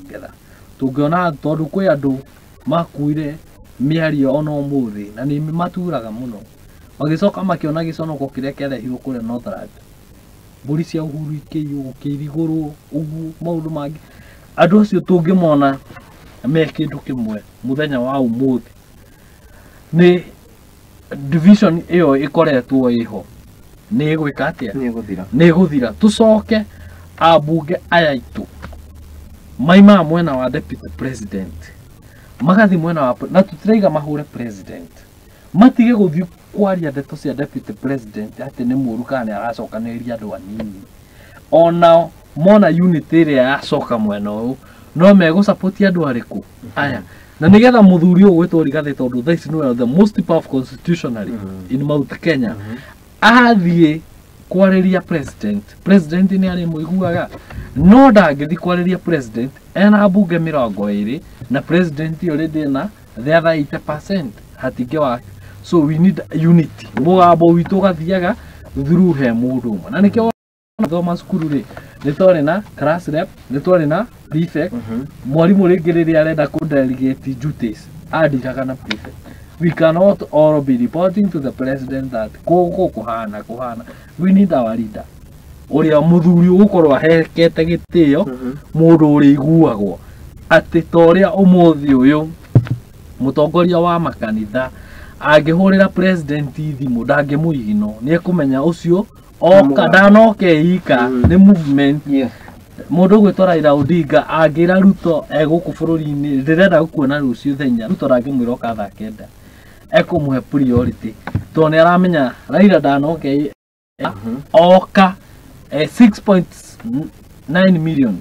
together. Tũngĩona tondũ kwĩ andũ makuire mĩario ona ũmũthĩ na nĩ maturaga mũno, magĩcoka makĩona gĩconoko kĩrĩa kĩarehirwo kũrĩa Northland, mbũri cia Uhuru ikĩiywo, gũkĩirigũrwo ũguo maũndũ mangĩ. Andũ acio tũngĩmona me kĩndũ kĩmwe mũthenya wa ũmũthĩ, nĩ division ĩyo ĩkoretwo ĩho nĩ ĩgwĩka atĩa? Nĩ ĩgũthira. Nĩ ĩgũthira. Tũcoke ambunge aya aitũ maimaga mwena wa deputy president magathi mwena wa, na tũtiraiga mahũre president, matige gũthiĩ kwaria ndeto cia deputy president atĩ nĩ mũru kana nĩ aracokanĩrĩria andũ anini. Onao mona unity ĩrĩa yacoka mwena ũyũ, no megũ andũ arĩkũ aya, na nĩgetha mũthuri ũyũ gwĩtwo Rigathĩ, tondũ thaa ici nĩwe the most powerful constitutionally in Mount Kenya, athiĩ kwarĩria president, president nĩ arĩmũiguaga, no ndangĩthiĩ kwarĩria president ena mbunge 20 na president already ena the other 80%, hatingĩ wa. So we need unity, mũgambo witũ ũgathiaga through he mũndũ ũmwe, na nĩkĩo thoma cukuru rĩ, nĩ twarĩ na class rep, nĩ twarĩ na prefect. Mwarimũ rĩngĩ rĩrĩa arenda kũ delegate duties andiraga na prefect. We cannot all be reporting to the president that kũkũ kũhana kũhana. We need our leader, ũrĩa mũthuri ũgũkorwo ahekete gĩtĩo, mũndũ ũrĩiguagwo atĩ ta ũrĩa ũmũthĩ ũyũ mũtongoria wa makanitha angĩhũrĩra president thimũ ndangĩmũigino, nĩ ekũmenya ũcio oka. Mũgambo. Ndanoke ika nĩ movement. Mũndũ ũgwĩtwo Raila Odinga angĩra Ruto egũkũ bũrũri-inĩ, "Ndĩrenda gũkuona rũciũ thenya," Ruto ndangĩmwĩra oka thaa 9, ekũmũhe priority tondũ nĩ aramenya Raila ndanoke oka 6.9 million.